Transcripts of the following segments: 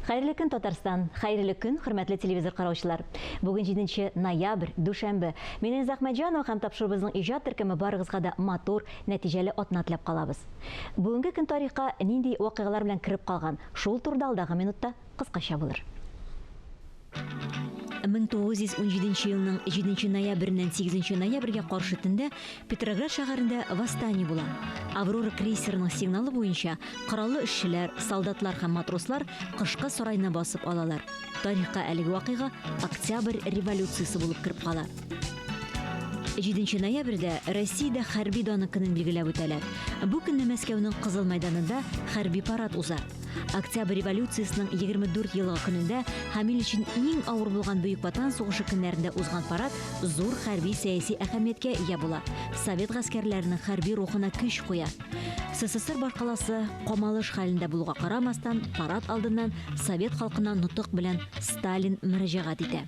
Хәерле көн, Татарстан! Хәерле көн, хөрмәтле телевизор караучылар! Бүген 7 ноябрь, дүшәмбе. Мин Эльза Әхмәтҗанова һәм тапшыруыбызның иҗат төркеме барыгызга да матур, нәтиҗәле атна теләп калабыз. Бүгенге көн тарихка нинди вакыйгалар белән кереп калган, шул турыда алдагы минутта кыскача булыр. 1917 елның 7 ноябреннән 8 ноябрьгә каршы төндә Петроград шәһәрендә восстание була. Аврора крейсерының сигналы буенча кораллы эшчеләр, солдатлар һәм матрослар кышкы сарайны басып алалар. Тарихка әлеге вакыйга Октябрь революциясе булып кереп кала. 7 ноябрьдә Россиядә хәрби даны көнен билгеләп үтәләр. Бу көнне Мәскәүнең Кызыл мәйданында хәрби парад уза. Октябрь революциясенең 24 еллыгы көнендә һәм ил өчен иң авыр булган Бөек Ватан сугышы көннәрендә узган парад зур хәрби-сәяси әһәмияткә ия була, совет гаскәрләренең хәрби рухына көч куя. СССР башкаласы камалыш хәлендә булуга карамастан, парад алдыннан совет халкына нотык белән Сталин мөрәҗәгать итә.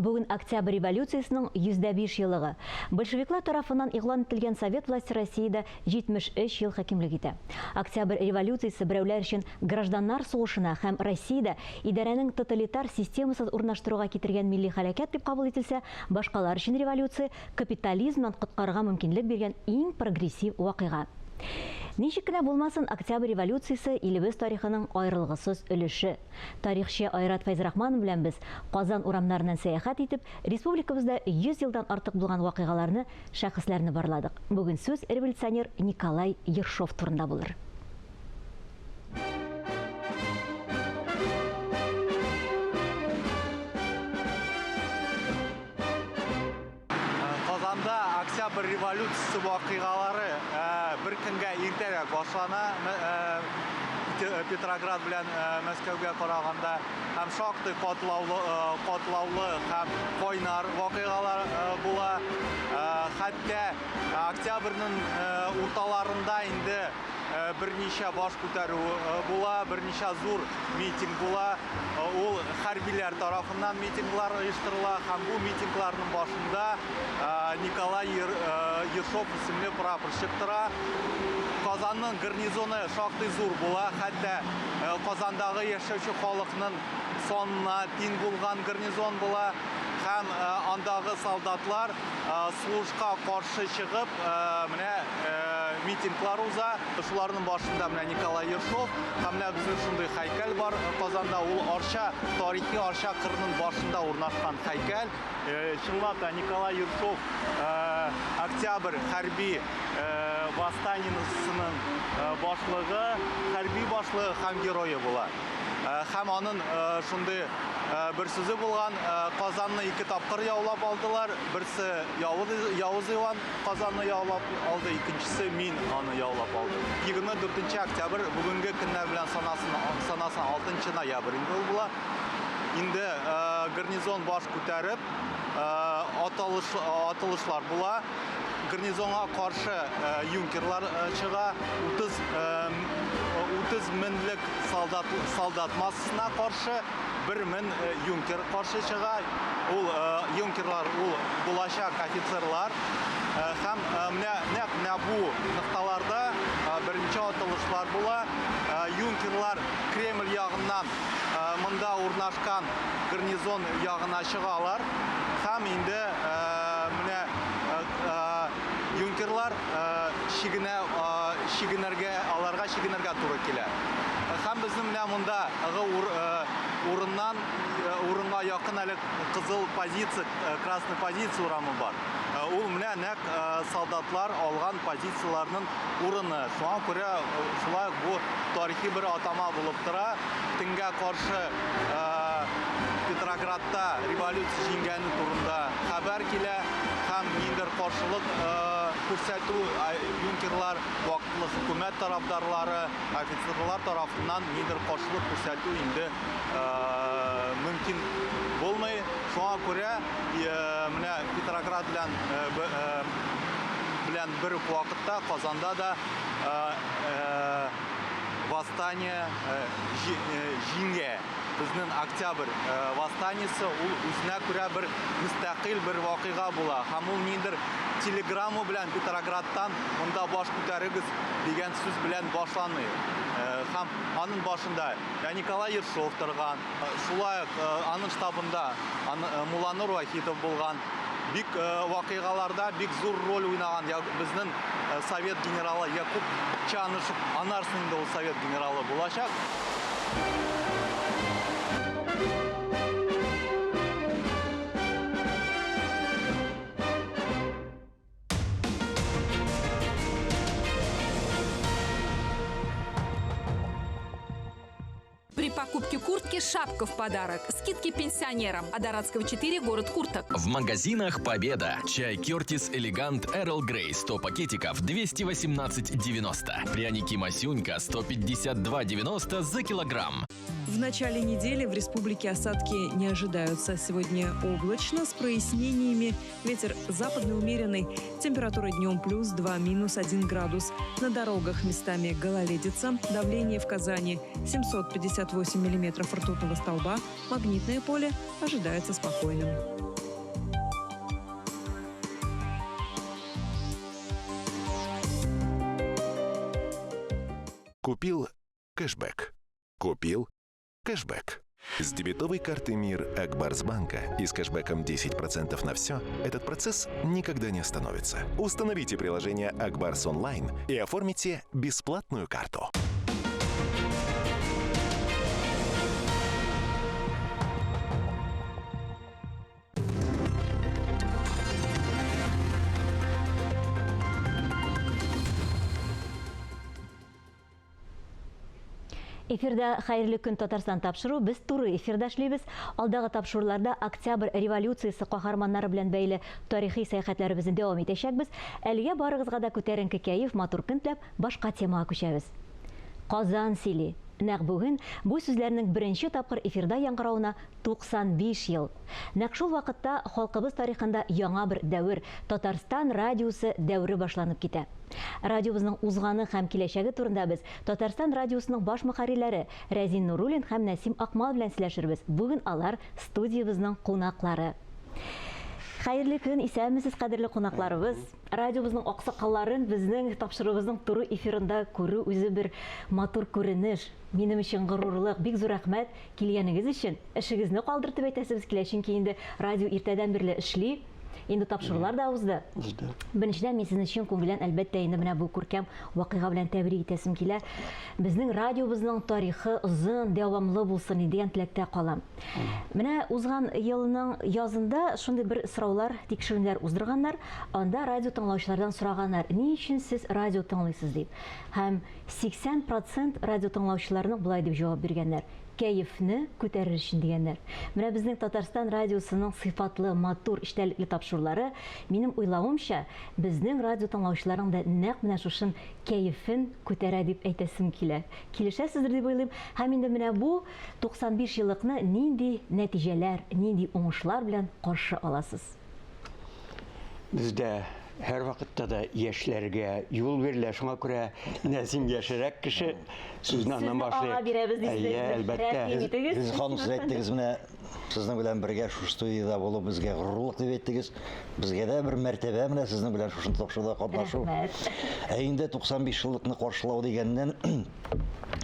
Бүген Октябрь революциясенең 105 еллыгы. Большевиклар тарафыннан игълан ителгән совет власте Россиядә 73 ел хакимлек итә. Октябрь революциясе берәүләр өчен гражданнар сугышына һәм Россиядә идарәнең тоталитар системасын урнаштыруга китергән милли хәрәкәт дип кабул ителсә, башкалар өчен революция капитализмнан коткарырга мөмкинлек биргән иң прогрессив вакыйга. Ничек кенә булмасын, Октябрь революциясе илебез тарихының аерылгысыз өлеше. Тарихчы Айрат Фәйзрахманов белән без Казан урамнарыннан сәяхәт итеп, республикабызда 100 елдан артык булган вакыйгаларны, шәхесләрне барладык. Бүген сүз революционер Николай Ершов турында булыр. Казанда Октябрь революциясе вакыйгалары бер көнгә иртәрәк башлана. Петроград белән Мәскәүгә караганда һәм шактый катлаулы, катлаулы һәм кайнар вакыйгалар була. Хәтта октябрьнең урталарында инде берничә баш күтәрү була, берничә зур митинг була. Ул хәрбиләр тарафыннан митинглар оештырыла һәм бу митингларның башында Николай Ершов исемле прапорщик тора. Казанның гарнизоны шактый зур була, хәтта Казандагы яшәүче халыкның санына тиң булган гарнизон була һәм андагы солдатлар сугышка каршы чыгып, менә митинглар уза. Шуларның башында менә Николай Ершов һәм менә безнең шундый һәйкәл бар Казанда. Ул Арча, тарихи Арча кырының башында урнашкан һәйкәл. Чынлап та Николай Ершов Октябрь хәрби восстаниесының башлыгы, хәрби башлыгы һәм герое була. Һәм аның шундый бер сүзе булган, Казанны ике тапкыр яулап алдылар. Берсе Явыз Иван Казанны яулап алды, икенчесе мин аны яулап алдым. 24 октябрь бүгенге көннәр белән санасын, санасын 6 ноябрь инде ул була. Инде гарнизон баш күтәреп, атылыш, атылышлар була. Гарнизонга каршы юнкерлар чыга. 30 30 меңлек солдат солдат массасына каршы 1 мең юнкер каршы чыга. Ул юнкерлар ул булачак офицерлар. Һәм менә нәкъ менә бу нокталарда беренче атылышлар була. Юнкерлар Кремль ягыннан монда урнашкан гарнизон ягына чыгалар. Һәм инде менә юнкерлар чигенә чигенергә, аларга чигенергә туры килә. Һәм безнең менә мондагы урыннан урынга якын әле кызыл позиция, красный позиция урамы бар. Ул менә нәкъ солдатлар алган позицияләрнең урыны. Шуңа күрә шулай ук бу тарихи бер атама булып тора. Төнгә каршы Петроградта революция җиңгәне турында хәбәр килә һәм ниндидер каршылык күрсәтү юнкерлар, вакытлы хөкүмәт тарафдарлары, офицерлар тарафыннан ниндидер каршылык күрсәтү инде мөмкин булмый. Шуңа күрә менә Петроград белән бер үк вакытта Казанда да восстание җиңә. Безнең Октябрь восстаниесе ул үзенә күрә бер мөстәкыйль бер вакыйга була. Һәм ул ниндидер телеграмма белән Петроградтан монда баш күтәрегез дигән сүз белән башланмый. Һәм аның башында Николай Ершов торган, шулай ук аның штабында Мулланур Вахитов булган. Бик вакыйгаларда бик зур роль уйнаган безнең совет генералы Якуб Чанышев, анарсын инде ул совет генералы булачак. При покупке куртки шапка в подарок. Скидки пенсионерам. Адорадского 4, город Курток. В магазинах «Победа». Чай «Кертис Элегант Эрл Грей» 100 пакетиков 218,90. Пряники «Масюнька» 152,90 за килограмм. В начале недели в республике осадки не ожидаются. Сегодня облачно с прояснениями. Ветер западный умеренный. Температура днем плюс 2, минус 1 градус. На дорогах местами гололедица. Давление в Казани 758 миллиметров ртутного столба. Магнитное поле ожидается спокойным. Купил кэшбэк. Купил кэшбэк. С дебетовой карты МИР Акбарсбанка и с кэшбэком 10% на все этот процесс никогда не остановится. Установите приложение Акбарс Онлайн и оформите бесплатную карту. Эфирда «Хәерле көн, Татарстан» тапшыру. Без туры эфирда эшлибез. Алдагы тапшыруларда Октябрь революциясе каһарманнары белән бәйле тарихи сәяхәтләребезне дәвам итәчәкбез. Әлегә барыгызга да күтәренке кәеф, матур көн теләп, башка темага күчәбез. Казан сөйли. Нәкъ бүген бу сүзләрнең беренче тапкыр эфирда яңгыравына 95 ел. Нәкъ шул вакытта халкыбыз тарихында яңа бер дәвер, Татарстан радиосы дәвере башланып китә. Радиобызның узганы һәм киләчәге турында без Татарстан радиосының баш мөхәррирләре Рәзин Нуруллин һәм Нәсим Акмал белән сөйләшербез. Бүген алар студиябезнең кунаклары. Хәерле көн, исәнмесез, кадерле кунакларыбыз. Радиобызның аксакалларын безнең тапшыруыбызның туры эфирында күрү үзе бер матур күренеш. Минем өчен горурлык. Бик зур рәхмәт килгәнегез өчен. Эшегезне калдыртып әйтәсебез килә, чөнки инде радио иртәдән бирле эшли. Инде тапшырулар да узды. Узды. Беренчедән, мин сезне чын күңелдән, әлбәттә, инде менә бу күркәм вакыйга белән тәбрик итәсем килә. Безнең радиобызның тарихы озын, дәвамлы булсын дигән теләктә калам. Менә узган елның язында шундый бер сораулар, тикшеренүләр уздырганнар. Анда радио тыңлаучылардан сораганнар, ни өчен сез радио тыңлыйсыз дип. Һәм 80 процент радио тыңлаучыларның болай дип җавап биргәннәр. Кәефне күтәрер өчен дигәннәр. Менә безнең Татарстан радиосының сыйфатлы, матур, эчтәлекле тапшырулары, минем уйлавымча, безнең радио тыңлаучыларның да нәкъ менә шушын кәефен күтәрә дип әйтәсем килә. Килешәсездер дип уйлыйм. Һәм инде менә бу 95 еллыкны нинди нәтиҗәләр, нинди уңышлар белән каршы аласыз? Бездә һәрвакытта да яшьләргә юл бирелә, шуңа күрә Нәсим яшьрәк кеше, сүзне аннан Сүзне башлыйк. аңа бирәбез дисез. Әйе, әлбәттә. Рәхим итегез. Сез, ханым, сез әйттегез, менә сезнең белән бергә шушы студиядә булу безгә горурлык дип әйттегез. Безгә дә бер мәртәбә менә сезнең белән шушы тапшыруда катнашу. Рәхмәт. Ә инде 95 еллыкны каршылау дигәннән,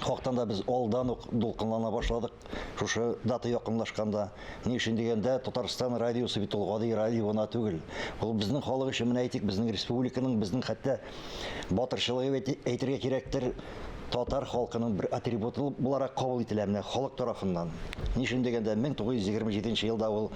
хактан да без алдан ук дулкынлана башладык. Шушы дата якынлашканда, ни өчен дигәндә, Татарстан радиосы бит ул гади радио гына түгел. Ул безнең халык өчен, менә әйтик, безнең республиканың, безнең хәтта батырчылыгы дип әйтергә кирәктер, татар халкының бер атрибуты буларак кабул ителә менә халык тарафыннан. Ни өчен дигәндә, 1927 елда ул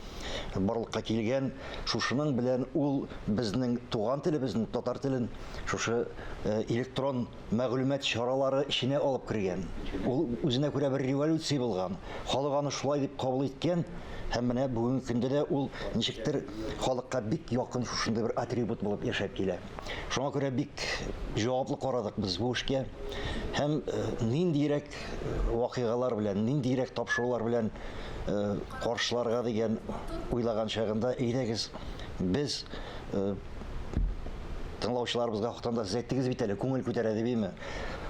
барлыкка килгән, шушының белән ул безнең туган телебезне, татар телен шушы электрон мәгълүмат чаралары эченә алып кергән. Ул үзенә күрә бер революция булган. Халык аны шулай дип кабул иткән һәм менә бүгенге көндә дә ул ничектер халыкка бик якын шушындый бер атрибут булып яшәп килә. Шуңа күрә бик җаваплы карадык без бу эшкә. Һәм ниндирәк вакыйгалар белән, ниндирәк тапшырулар белән каршыларга дигән уйлаган чагында, әйдәгез, без тыңлаучыларыбызга хактан да сез әйттегез бит әле, күңел күтәрә дибеме?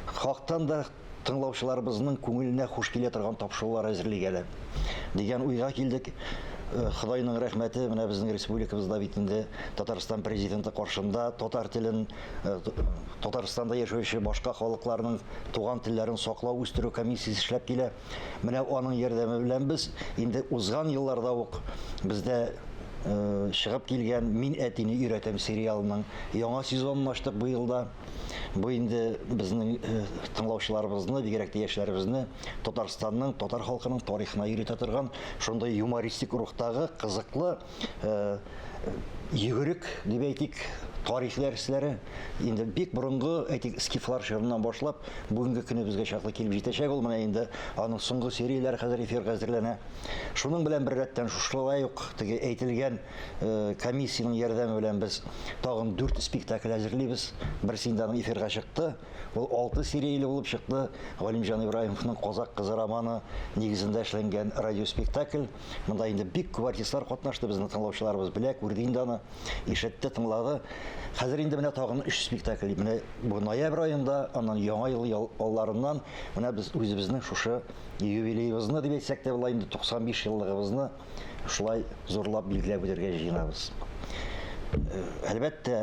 Хактан да тыңлаучыларыбызның күңеленә хуш килә торган тапшырулар әзерлик әле дигән уйга килдек. Э, Ходайның рәхмәте, менә безнең республикабызда бит инде Татарстан президенты каршында татар телен, э, Татарстанда яшәүче башка халыкларның туган телләрен саклау, үстерү комиссиясе эшләп килә. Менә аның ярдәме белән без инде узган елларда ук бездә э, чыгып килгән Мин әтине өйрәтәм сериалының яңа сезонын ачтык бу елда. Бу инде безнең э, тыңлаучыларыбызны, бигрәк тә яшьләребезне Татарстанның, татар халкының тарихына өйрәтә торган шундый юмористик рухтагы кызыклы э, йөгерек дип әйтик, тарих дәресләре инде бик борынгы, әйтик, скифлар чорыннан башлап бүгенге көнебезгә чаклы килеп җитәчәк ул. Менә инде аның соңгы серияләре хәзер эфирга әзерләнә. Шуның белән беррәттән шушылай ук теге әйтелгән э, комиссиянең ярдәме белән без тагын дүрт спектакль әзерлибез. Берсе инде аның эфирга чыкты. Ул алты серияле булып чыкты. Галимҗан Ибраһимовның Казак кызы романы нигезендә эшләнгән радиоспектакль. Монда инде бик күп артистлар катнашты, безнең тыңлаучыларыбыз белә, күрде инде аны, ишетте, тыңлады. Хәзер инде менә тагын өч спектакль. Менә бу ноябрь аенда, аннан яңа ел алларыннан менә без үзебезнең шушы юбилеебызны дип әйтсәк тә була инде 95 еллыгыбызны шулай зурлап билгеләп үтәргә җыенабыз. Э, әлбәттә,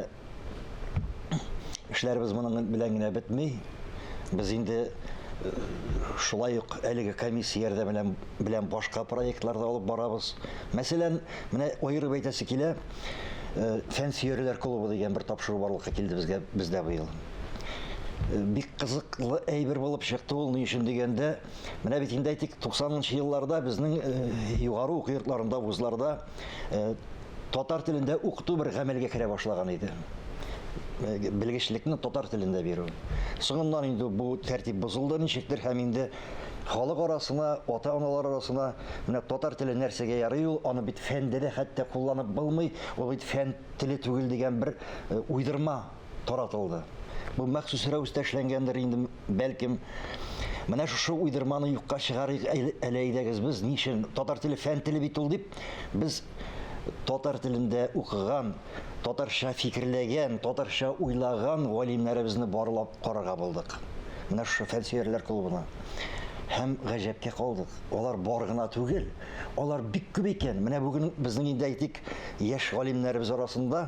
Эшләребез моның белән генә бетми. Без инде э, шулай ук әлеге комиссия ярдәме белән, белән башка проектлар да алып барабыз. Мәсәлән, менә аерып әйтәсе килә, э, Фән сөярләр клубы дигән бер тапшыру барлыкка килде безгә бездә быел. Э, бик кызыклы әйбер булып чыкты ул, ни өчен дигәндә, менә бит инде әйтик, 90 нчы елларда безнең югары уку йортларында, вузларда татар телендә укыту бер гамәлгә керә башлаган иде. Э, белгечлекне татар телендә бирү. Соңыннан инде бу тәртип бозылды ничектер һәм инде халык арасына, ата-аналар арасына менә татар теле нәрсәгә ярый ул, аны бит фәндә дә хәтта кулланып булмый, ул бит фән теле түгел дигән бер э, уйдырма таратылды. Бу махсус рәвештә эшләнгәндер инде, бәлкем. Менә шушы уйдырманы юкка чыгарыйк әле әйдәгез без, ни өчен татар теле фән теле бит ул дип, без татар телендә укыган, татарча фикерләгән, татарча уйлаган галимнәребезне барлап карарга булдык. Менә шушы фәнсөярләр клубына. Һәм гаҗәпкә калдык. Алар бар гына түгел, алар бик күп икән. Менә бүген безнең инде әйтик, яшь галимнәребез арасында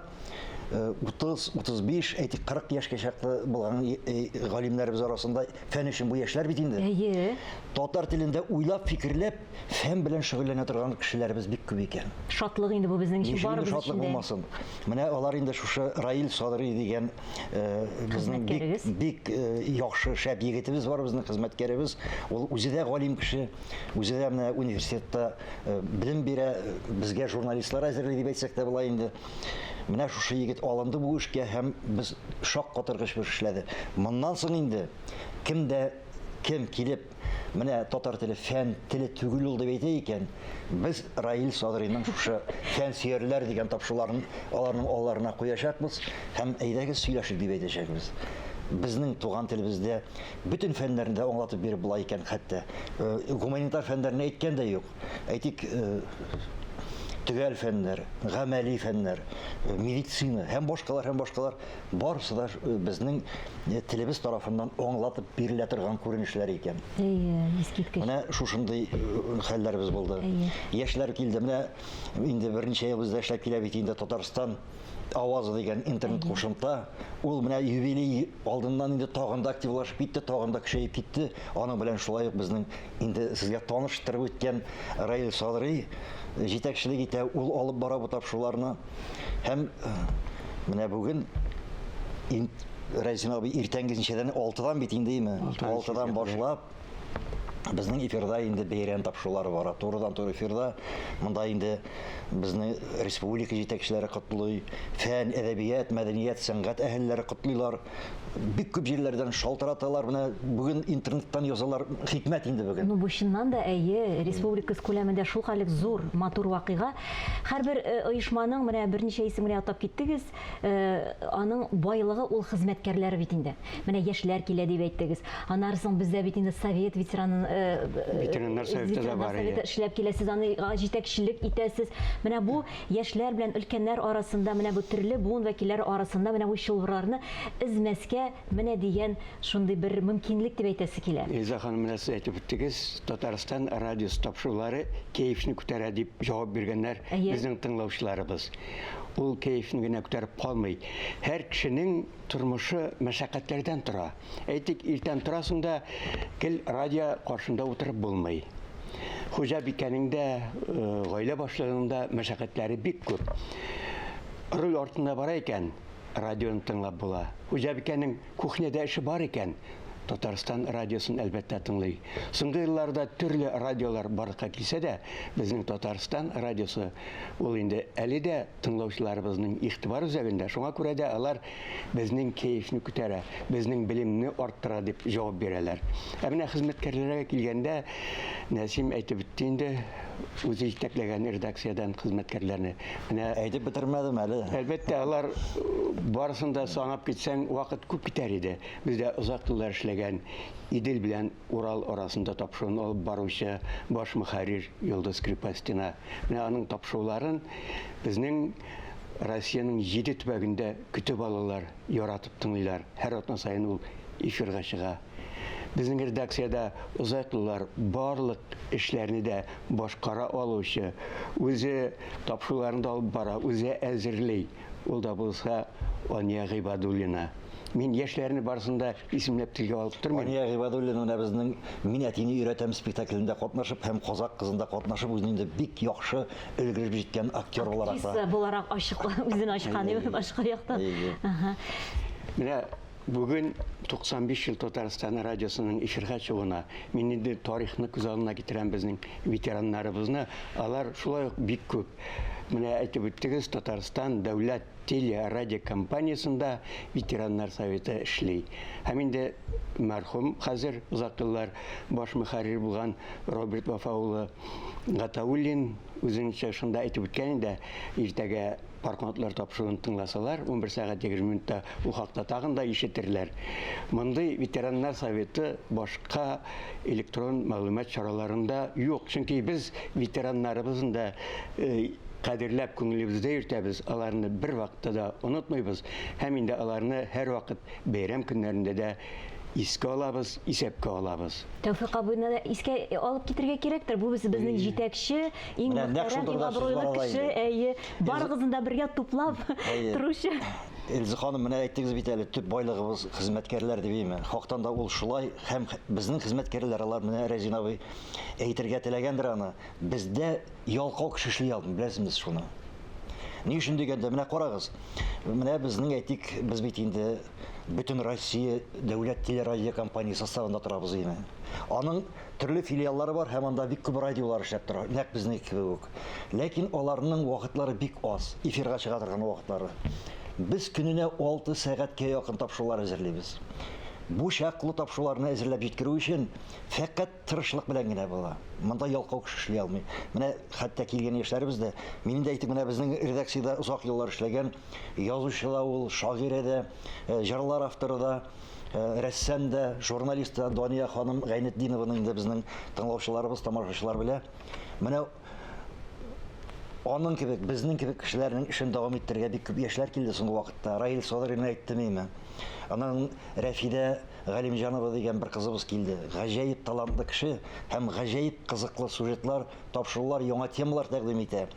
30, 35, әйтик, 40 яшькә чаклы булган э, э, галимнәребез арасында фән өчен бу яшьләр бит инде. Әйе. Татар телендә уйлап, фикерләп, Фән белән шөгыльләнә торган кешеләребез бик күп икән. Шатлык инде бу безнең өчен, барыбыз шатлык өчен дә. булмасын. Менә алар инде шушы Раил Садри дигән э, безнең бик, Хезмәткәрегез. бик э, яхшы шәп егетебез бар, безнең хезмәткәребез. Ул үзе дә галим кеше, үзе дә менә университетта э, белем бирә, безгә журналистлар әзерли дип әйтсәк тә була инде. Менә шушы егет алынды бу эшкә һәм без шаккатыргыч бер эшләде. Моннан соң инде кем дә кем килеп Менә татар теле фән теле түгел ул дип әйтә икән, без Раил Садриның шушы фән сөярләр дигән тапшыруларын аларның алларына куячакбыз һәм әйдәгез сөйләшик дип әйтәчәкбез. Безнең туган телебездә бөтен фәннәрне дә аңлатып биреп була икән хәтта. Э, гуманитар фәннәрне әйткән дә юк. Әйтик, э, төгәл фәннәр, гамәли фәннәр, э, медицина һәм башкалар һәм башкалар барысы да безнең телебез тарафыннан аңлатып бирелә торган күренешләр икән. Әйе, искиткеч. Менә шушындый хәлләребез булды. Әйе. Яшьләр килде. Менә инде берничә ел бездә эшләп килә бит инде Татарстан авазы дигән интернет кушымта. Ул менә юбилей алдыннан инде тагын да активлашып китте, тагын да көчәеп китте. Аның белән шулай ук безнең инде сезгә таныштырып үткән Раил Садри җитәкчелек итә, ул алып бара бу тапшыруларны. Һәм менә бүген Рәзин абый иртәнге ничәдән? Алтыдан бит инде, име? Алтыдан башлап безнең эфирда инде бәйрәм тапшырулары бара. Турыдан-туры эфирда. Монда инде безне республика җитәкчеләре котлый, фән, әдәбият, мәдәният, сәнгать әһелләре котлыйлар. Бик күп җирләрдән шалтыраталар. Менә бүген интернеттан язалар. Хикмәт инде бүген. Ну, бу чыннан да, әйе, республикабыз күләмендә шулкадәр зур, матур вакыйга. Һәрбер э, оешманың, менә берничә исем генә атап киттегез, э, аның байлыгы ул хезмәткәрләре бит инде. Менә яшьләр килә дип әйттегез. Аннары соң бездә бит инде совет ветераны э, Ветераннар советы да бар. Советы эшләп килә, сез аны җитәкчелек итәсез. Менә бу яшьләр белән өлкәннәр арасында, менә бу төрле буын вәкилләре арасында менә бу чылбырларны өзмәскә менә дигән шундый бер мөмкинлек дип әйтәсе килә. Эльза ханым, менә сез әйтеп үттегез, Татарстан радиосы тапшырулары кәефне күтәрә дип җавап биргәннәр безнең тыңлаучыларыбыз. Ул кәефне генә күтәреп калмый. Һәр кешенең тормышы мәшәкатьләрдән тора. Әйтик, иртән торасың да, гел радио каршында утырып булмый. Хуҗабикәнең дә, э, гаилә башлыгының да мәшәкатьләре бик күп. Руль артында бара икән, радионы тыңлап була. Хуҗабикәнең кухняда эше бар икән, Татарстан радиосын әлбәттә тыңлый. Соңгы елларда төрле радиолар барлыкка килсә дә, безнең Татарстан радиосы ул инде әле дә тыңлаучыларыбызның игътибар үзәгендә. Шуңа күрә дә алар безнең кәефне күтәрә, безнең белемне арттыра дип җавап бирәләр. Ә менә хезмәткәрләргә килгәндә, Нәсим әйтеп үтте инде, үзе җитәкләгән редакциядән хезмәткәрләрне. Менә әйтеп бетермәдем әле. Әлбәттә, алар барысын да санап китсәң, вакыт күп китәр иде. Бездә озак еллар эшләгән Идел белән Урал арасында тапшыруын алып баручы баш мөхәррир Йолдыз Крепостина. Менә аның тапшыруларын безнең Россиянең җиде төбәгендә көтеп алалар, яратып тыңлыйлар. Һәр атна саен ул эфирга чыга. Безнең редакциядә озак еллар барлык эшләрне дә башкара алучы, үзе тапшыруларын да алып бара, үзе әзерли. Ул да булса Ания Гыйбадуллина. Мин яшьләрне барысын да исемләп телгә алып тормыйм. Ания Гыйбадуллина менә безнең Мин әтине өйрәтәм спектаклендә катнашып һәм Казак кызында катнашып үзен инде бик яхшы өлгереп җиткән актер буларак та. Актриса буларак ачык үзен ачкан, башка яктан. Менә бүген 95 ел Татарстан радиосының эфирга чыгуына мин инде тарихны күз алдына китерәм безнең ветераннарыбызны. Алар шулай ук бик күп. Менә әйтеп үттегез, Татарстан дәүләт телерадиокомпаниясендә ветераннар советы эшли. Һәм инде мәрхүм хәзер озак еллар баш мөхәррир булган Роберт Вафа улы Гатауллин үзенең чыгышында әйтеп үткән инде, иртәгә Пар канатлар тапшыруын тыңласалар, 11 сәгать 20 минутта ул хакта тагын да ишетерләр. Мондый ветераннар советы башка электрон мәгълүмат чараларында юк. Чөнки без ветераннарыбызны да э, кадерләп күңелебездә йөртәбез, аларны бер вакытта да онытмыйбыз һәм инде аларны һәрвакыт бәйрәм көннәрендә дә искә алабыз, исәпкә алабыз. Тәүфыйк абыйны да искә алып китергә кирәктер. Бу без безнең җитәкче, иң мөхтәрәм, иң абруйлы кеше, әйе. Барыгызны да бергә туплап торучы. Эльза ханым, менә әйттегез бит әле, төп байлыгыбыз хезмәткәрләр дип әйме. Хактан да ул шулай һәм безнең хезмәткәрләр алар менә Рәзин абый әйтергә теләгәндер аны. Бездә ялкау кеше эшли алмый, беләсезме шуны. Ни өчен дигәндә, менә карагыз, менә безнең әйтик, без бит инде бөтен Россия дәүләт телерадиокомпаниясе составында торабыз инде. Аның төрле филиаллары бар һәм анда бик күп радиолар эшләп тора, нәкъ безнең кебек үк. Ләкин аларның вакытлары бик аз, эфирга чыга торган вакытлары. Без көненә 6 сәгатькә якын тапшырулар әзерлибез. Бу чаклы тапшыруларны әзерләп җиткерү өчен фәкать тырышлык белән генә була. Монда ялкау кеше эшли алмый. Менә хәтта килгән яшьләребез дә, минем дә әйтик, менә безнең редакциядә озак еллар эшләгән язучы да ул, шагыйрә дә, э, җырлар авторы да, э, рәссам да, журналист та Дания ханым Гайнетдинованы инде безнең тыңлаучыларыбыз, тамашачылар белә. Менә аның кебек, безнең кебек кешеләрнең эшен дәвам иттерергә бик күп яшьләр килде соңгы вакытта. Раил Садырин әйтте миме? Аннан Рәфидә Галимҗанова дигән бер кызыбыз килде. Гаҗәеп талантлы кеше һәм гаҗәеп кызыклы сюжетлар, тапшырулар, яңа темалар тәкъдим итә.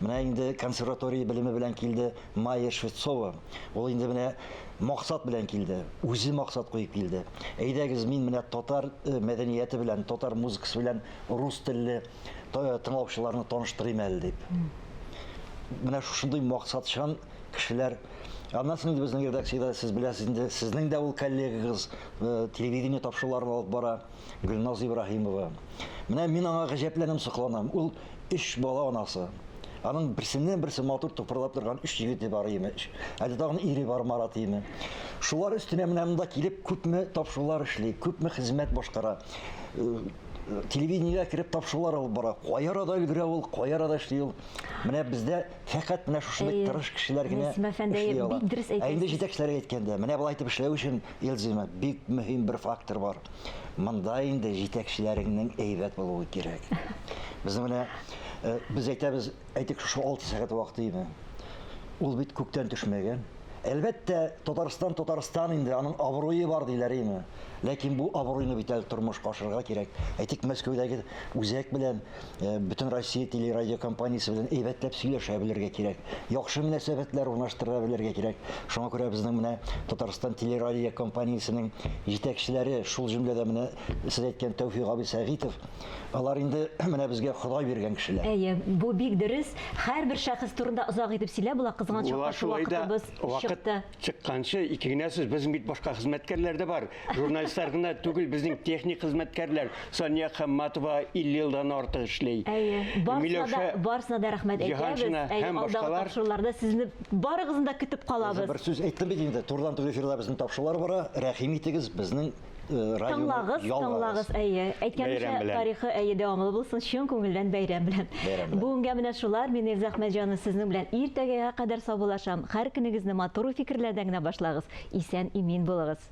Менә инде консерватория белеме белән килде Майя Швецова. Ул инде менә максат белән килде. Үзе максат куеп килде. Әйдәгез, мин менә татар э, мәдәнияте белән, татар музыкасы белән рус телле э, тыңлаучыларны таныштырыйм әле дип. Менә шушындый максатчан кешеләр. Аннан соң инде безнең редакциядә сез беләсез инде, сезнең дә ул коллегагыз э, телевидение тапшыруларын алып бара Гөлназ Ибраһимова. Менә мин аңа гаҗәпләнәм, сокланам. Ул өч бала анасы. Аның берсеннән берсе матур тупырлап торган өч егете бар име. Әле тагын ире бар Марат име. Шулар өстенә менә монда килеп күпме тапшырулар эшли, күпме хезмәт башкара. Э, Телевидениегә кереп тапшырулар алып бара. Кай арада өлгерә ул, кай арада эшли ул. Менә бездә фәкать менә шушындый тырыш кешеләр генә эшли ала. Бик дөрес әйтәсез. Ә инде җитәкчеләргә әйткәндә, менә болай итеп эшләү өчен, Эльзина, бик мөһим бер фактор бар. Монда инде җитәкчеләреңнең әйбәт булуы кирәк. Безнең менә э, без әйтәбез, әйтик, шушы 6 сәгать вакыты иде. Ул бит күктән төшмәгән. Әлбәттә, Татарстан Татарстан инде, аның абруе бар диләр име. Ләкин бу абруйны бит әле тормышка ашырырга кирәк. Әйтик, Мәскәүдәге үзәк белән, э, бөтен Россия телерадиокомпаниясе белән әйбәтләп сөйләшә белергә кирәк. Яхшы мөнәсәбәтләр урнаштыра белергә кирәк. Шуңа күрә безнең менә Татарстан телерадиокомпаниясенең җитәкчеләре, шул җөмләдә менә сез әйткән Тәүфик абый Сәгыйтов, Алар инде менә безгә Ходай биргән кешеләр. Әйе, бу бик дөрес. Һәрбер шәхес турында озак итеп сөйләп була, кызганычка Була каршы шулай да, вакытыбыз вакыт чыкты. чыкканчы ике генә сүз, безнең бит башка хезмәткәрләр дә бар. Журналистлар гына түгел, безнең техник хезмәткәрләр. Сания Хамматова 50 елдан артык эшли. Әйе, барысына да, Миләүшә барысына да рәхмәт әйтәбез. Җиһаншина Әйе, һәм алдагы башкалар. тапшыруларда сезне барыгызны да көтеп калабыз. Бер сүз әйттем бит инде, турыдан-туры эфирда безнең тапшырулар бара. Рәхим итегез, безнең радионы Тыңлагыз, тыңлагыз, әйе. Әйткәнемчә, тарихы әйе дәвамлы булсын, чын күңелдән бәйрәм белән. Бәйрәм белән. Бүгенгә менә шулар. Мин Эльза Әхмәтҗанова сезнең белән иртәгәгә кадәр саубуллашам. Һәр көнегезне матур фикерләрдән генә башлагыз. Исән-имин булыгыз.